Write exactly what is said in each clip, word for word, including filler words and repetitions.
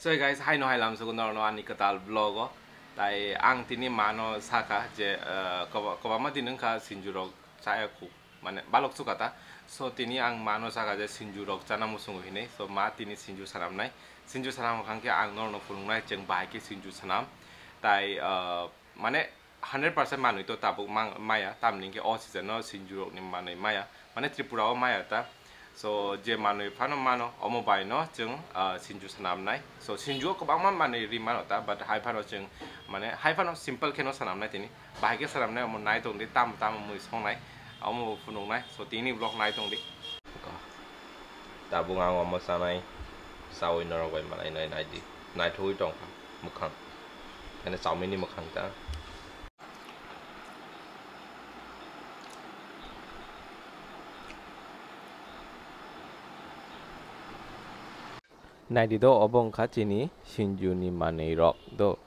So guys, haino hai lamsogo norokno ani kwtal vlog o. Tai ang tini mano saka je, eh, koba-, kobangma din wngkha sinju rok chaya khu, mane balok chukata. So tini ang mano saka je sinju rok chana muchungo hinwi. So ma tini sinju sanamnai. Sinju sanam wngkha khe ang norokno phunuknai chwng bahai khe sinju sanam. Tai, eh, mane hundred percent manwi to tabuk mang-, maya, tamni hwnkhe o season no sinju rokni manwi maya, mane Tripura o maya ta. So je manwi phano mano, omo bai no chwng, ah, sinju sanamnai. So sinju o kwbangma manwi ri mano ta, but hai phano chwng, mane hai phano simple khe no sanamnai tini. Bahai khe sanamnai, omo nai tong di, tamo tamo mui songnai, omo bo phunuknai. So tini vlog nai tong di. Tabuk ang omo chanai, chaui norok bai malai nai, nai di. Naithogwi tong kha mwkhang. Khe chowmin ni mwkhang ta. Naidi do, obo wngkha chini sinju ni manwi rok do.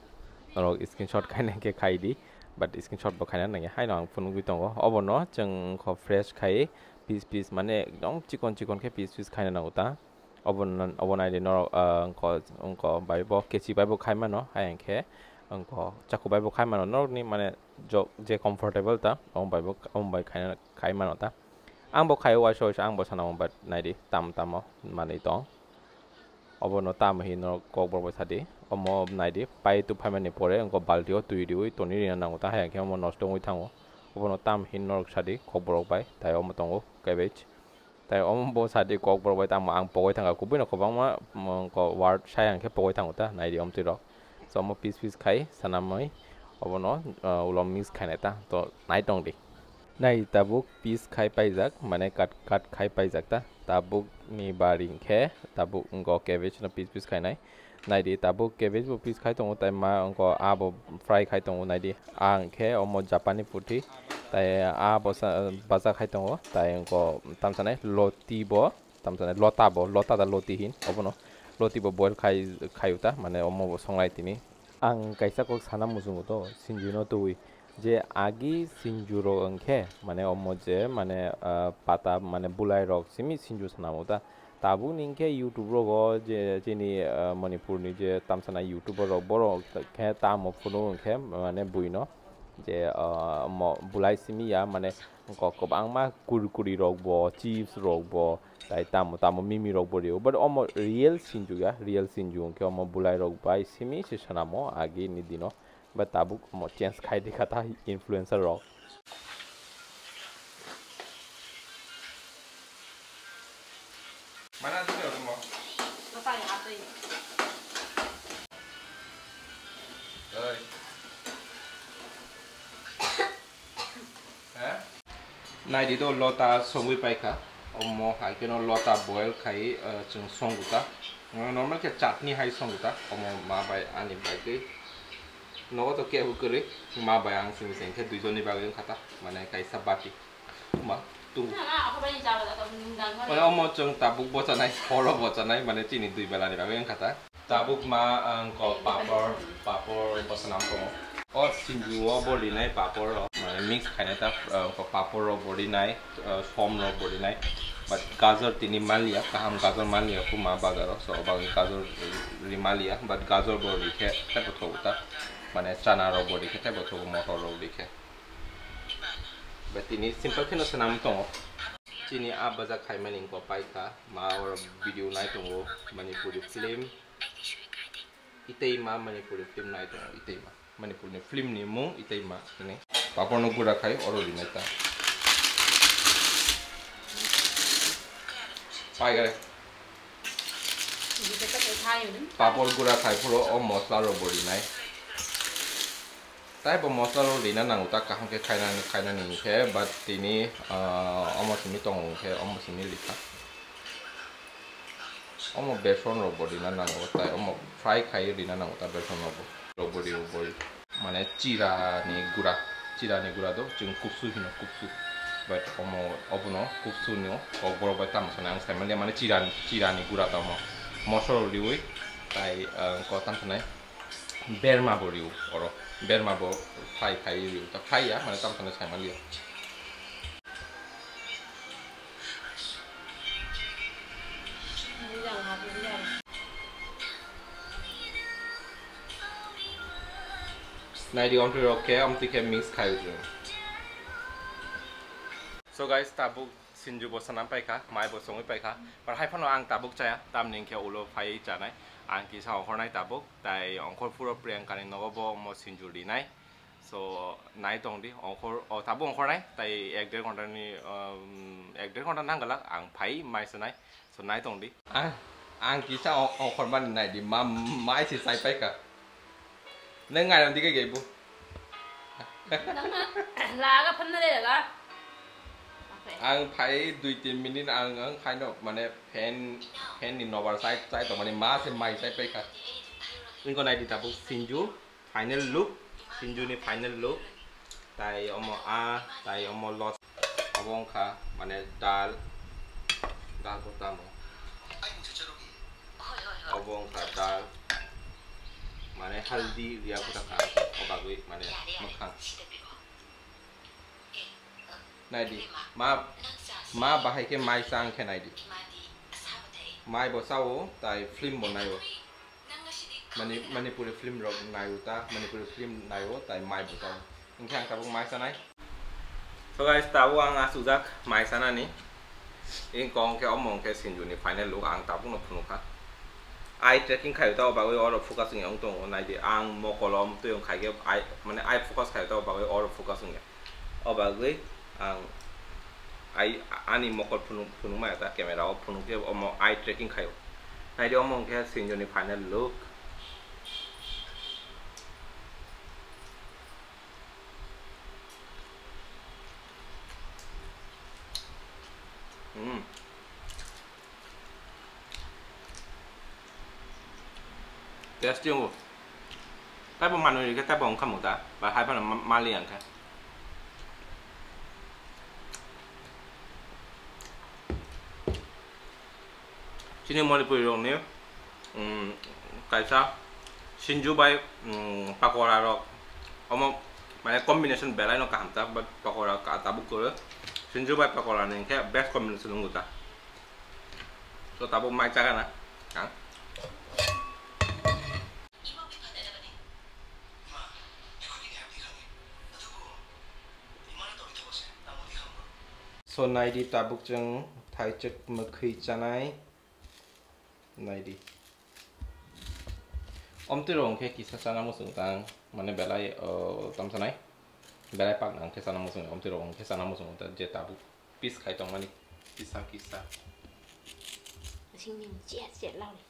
Norok screenshot khaina khe khai di, but screenshot bo khaina nangya. Haino ang phunugwi tongo. Obono chwng wngkha fresh khai, piece piece, mane ekdom chikon chikon khe piece piece khaina nango ta. Obo no, obo naidi norok, ah, wngkha, wngkha bai bo kechi bai bo khai mano, hai hwnkhe wngkha chaku bai bo khai mano. Norokni mane jok je comfortable ta, omo bai bo, omo bai khaina, khai mano ta. Ang bo khai o waisa waisa, ang bo sana mung, but naidi tam tamo manwi tong. Obono tamo hinwi kokborok bai sadi. Omo naidi pai tu phaimani pore wngkha balti o twi riwi toni rina nango ta, hai hwnkhe omo nosto wngwi thango. Obono tamo hinwi norok sadi kokborok bai, tai omo tongo cabbage. Tai omo bo sadi kokborok bai tamo ang pogwi thangkha, kubui no kwbangma, mm, ko word sai hwnkhe pogwi thango ta, naidi omtwi rok. So omo piece piece khai sanamwi obono, uh, ulo mix khainai ta, to nai tong di. Nai tabuk piece khai paijak, mane cut, cut khai paijak ta. Tabuk ni bari hwnkhe tabuk wngkha cabbage no piece piece khainai. Naidi tabuk cabbage bo piece khai tongo, tai ma wngkha abo fry khai tongo. Naidi a hwnkhe omo Japanni puthi, tai a bo sa-, baja khai tongo, tai wngkha tamsanai loti bo, tamsanai lota bo, lota da loti hin obono, loti bo boil khai, khai uta, mane omo bo songlai tini. Ang kaisa kok sana muchungo to, sinju no twi. Je agi sinju rok wngkhe, mane omo je, mane, ah, pata, mane bulai rok simi sinju sanamo ta. Tabuk ni hwnkhe YouTube rogo je chini, ah, Manipur ni je tamsana YouTuber rok, borok khe tamo phunuk hwnkhe, mane buino je, ah, omo bulai simi ya, mane ko-, kwbangma kurkuri rok bo, chips rok bo, tai tamo tamo mimi rok bo rio. But omo real sinju ya, real sinju hwnkhe omo bulai rok bai simi se sanamo agi ni dino. Ba tabuk omo change khai di kha ta influencer rok. Mana di rok mo. Oi. Naidi do lota songwi paikha. Omo hai kheno lota boil khai, eh, chwng songwta. Normal khe chutney hai songwta. Omo ma bai ani bagwi. Nogo to kebo kwrwi. Ma bai ang simi sengkhe duijonni bagwi wngkha ta. Mane kaisa bati. Ma tu. Omo chwng tabuk bochanai, horo bochanai, mane chini dui belani bagwi wngkha ta. Tabuk ma, ang ko papor, papor bwswnam tongo. O sinju o bo rinai papor rok, mane mix khainai ta, ang ko papor rok bo rinai, ah, som rok bo rinai. But gajor tini manliya, kaham gajor manliya kuma bazar o, so bagwi gajor ri manliya, but gajor bo rikhe tei bothogo ta, mane chana rok bo rikhe tei bothogo motor rok rikhe. But tini simple kheno swnam tongo. Chini a bwjak khaimani wngkha paikha, ma oro video nai tongo, Manipuri film. Iteima Manipuri film nai tongo, Iteima. Manipurni film ni mung Iteima hwnwi. Paporno gura khai oro rinai ta. Pai gare. Papor gura khai phuru o mosla rok bo rinai. Tai bo mosla rok rina nango ta kaham khe khainani, khainani hwnkhe, but tini, ah, omo simi tongo hwnkhe omo simi rikha. Omo beson rok bo rina nango, tai omo fry khai rina nango ta beson rok bo. Rok bo rio bo mane chira ni gura, chira ni gura do chwng kupsu hino kupsu. But omo obono kupsu no kokborok bai tamo sanai ang sai manliya mane chira ni, chira ni gura ta omo. Mosla rok riui tai, ah, ko tamo sanai berma bo rio oro. Berma bo fry khai rio ta fry ya mane tamo sanai sai manliya. Naidi omtwi rok khe, omtwi khe mix khai o chwng. So guys, tabuk sinju bo sanam paikha, mai bo songwi paikha. Par hai phano ang tabuk chaya, tamni hwnkhe ulo phaiwi chanai. Ang kisa ongkhornai tabuk, tai ongkhor phuro Priyanka ni nogo bo omo sinju rinai. So nai tong di, ongkhor, o tabuk ongkhornai, tai ek der ghonta ni, um, ek der ghonta nang galak ang phai mai sanai. So nai tong di. Ang, ang kisa ong-, ongkhor mani nai di, ma, mai se sai paikha. Nang ngai di khe bu. Laga phanna le laga. Ang phai dui tin minute ang, ang khaino mane fan, fan ni nobar side, side tong mani ma se mai sai paikha. Ingko nai di tabuk sinju. Final look, sinju ni final look. Tai omo a, tai omo lot. Obo wngkha mane dal, dal bo tamo. Obo wngkha dal, mane haldi riya kota kha, o bagwi mane mwkhang. Naidi, ma, ma bahai khe mai chang khe naidi. Mai bo chao, tai film bo naio. Mani-, Manipuri film rok naio ta, Manipuri film naio, tai mai bo chao. Hinkhe ang tabuk mai chanai. So guys, tabuk ang achukjak mai chanani. Ingkong khe omo hwnkhe sinjuni final look ang tabukno phunukha. Eye tracking khaio ta, o bagwi oro focus wngya wng tongo, naidi ang mokolo twi wng khaikhe eye, mane eye focus khaio ta, o bagwi oro focus wngya. O bagwi ang ai, ani mokol phunuk, phunukmaya ta camera o phunukhe omo eye tracking khaio. Naidi omo hwnkhe sinjoni final look. Hmm. Tasty wngo. Taibo manwi rikhe taibo wngkha muta, ba hai phano ma-, mali ang khe. Chini Manipuri rokni, um, kaisa sinju bai, um, pakora rok, omo mane combination belai no kaham ta, but pakora ka tabuk kwrwi. Sinju bai pakora ni khe best combination wngkha ta. So tabuk mai chagana ang. So naidi tabuk chwng thaichuk mwkhwi chanai naidi. Omtwi rok hwnkhe kisa chana muchung tang mane belai, o, tamsanai belai pakna hwnkhe chana muchung, omtwi rok hwnkhe chana muchung ta je tabuk piece khai tongmani kisa kisa. Singni chia chia launi.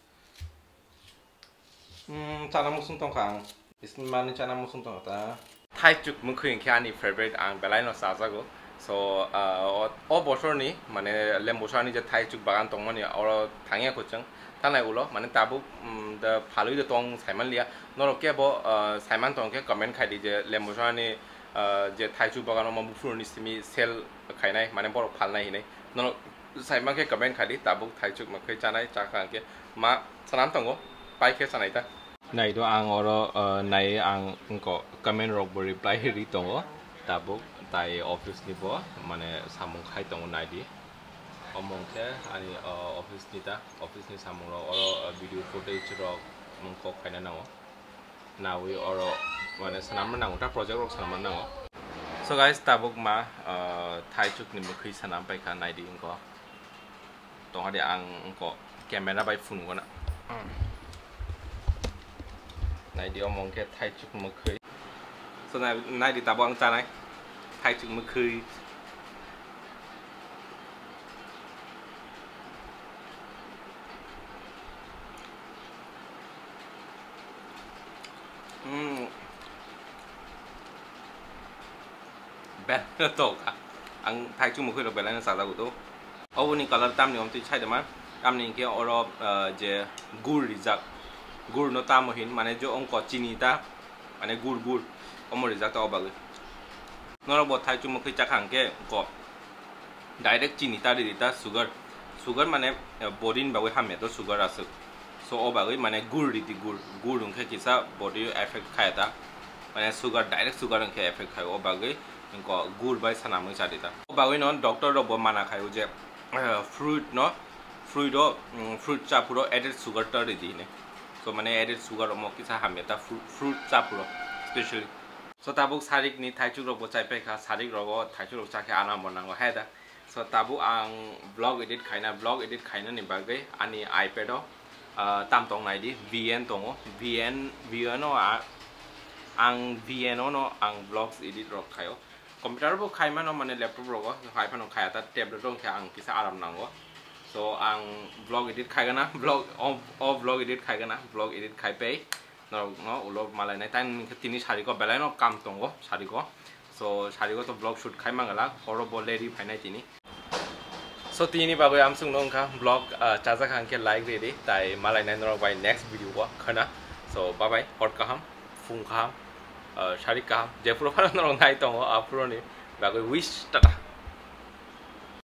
Hmm, chana muchung tongkha ang. Bismani chana muchung tongkha ta. Thaichuk mwkhwi hwnkhe ani favorite, ang belai no chajago. So, ah, o, o bosorni, mane, Lembusani je thaichuk bagan tongmani, oro thangya kuchung. Tanai ulo, mane, tabuk, mm, da phalwi da tong saiman liya. Norok kebo, ah, saiman tong khe comment khai di je Lembusani, ah, je thaichuk bagan omo buphuruni simi sell khainai, mane, borok phalnai hinai. Norok Saiman khe comment khai di, tabuk thaichuk mwkhwi chanai chakha hwnkhe ma sanam tongo, pai khe chanai ta. Nai do ang oro, uh, nai ang wngko comment rok bo reply ri tongo, tabuk tai office ni bo mane samung khai tongo nai di. Omo hwnkhe ani, uh, office ni ta, office ni samung rok oro, uh, video footage rok mung kok khaina nango. Nawi oro mane swnamna nango, ta project rok swnamna nango. So guys, tabuk ma, ah, thaichuk ni mwkhwi swnam paikha, naidi wngko. Tonghadi ang wngko camera bai phunukgo na. Hmm. Naidi omo hwnkhe thaichuk mwkhwi. So nai-, naidi tabuk ang chanai thaichuk mwkhwi. Hmm. Belai no tongkha. Ang thaichuk mwkhwi rok belai no chajago do. Oboni colour tamni omtwi saidama. Tamni hinkhe oro, ah, je gur rijak. Gur no tamo hin mane je ongko chini ta. Mane gur gur. Omo rijak ta o bagwi. Norok bo thaichuk mwkhwi chakha hinkhe ko. Direct chini ta ridi ta sugar, sugar mane, eh, body ni bagwi hamya to sugar aswk. So o bagwi mane gur ridi gur, gur wngkhe kisa body o effect khaya ta. Mane sugar, direct sugar wngkhe effect khaio, o bagwi wngko gur bai swnamwi chadi ta. O bagwi no doctor rok bo mana khaio je, eh, fruit no, fruit o, mm, fruit chaphuru added sugar ta ridi hinwi. So mane added sugar omo kisa hamya ta fru-, fruit chaphuru specially. So tabuk sarik ni thaichuk rok bo chai paikha, sarik rogo thaichuk rok chakhe anam bo nango hai da. So tabuk ang vlog edit khaina, vlog edit khainani bagwi ani iPad o, ah, tam tong naidi, V N tongo, V N, V N o a-, ang V N o no ang vlogs edit rok khaio. Computer bo khai mano, mane laptop rogo, hai phano khaya ta, tablet rok khe ang kisa aram nango. So ang vlog edit khaigana, vlog o, o vlog edit khaigana, vlog edit khai pei norok no ulo malainai. Tang tini sariko belai no kam tongo sariko. So sariko to vlog shoot khai mangala, horo bo lady phainai tini. So tini bagwi amsung no wngkha vlog, ah, chajak hangkhe like ridi, tai malainai norok bai next video o khana. So bye bye, hor kaham, phung kaham, ah, sarik kaham, jephuru phano norok nai tongo aphuroni bagwi wish, tata.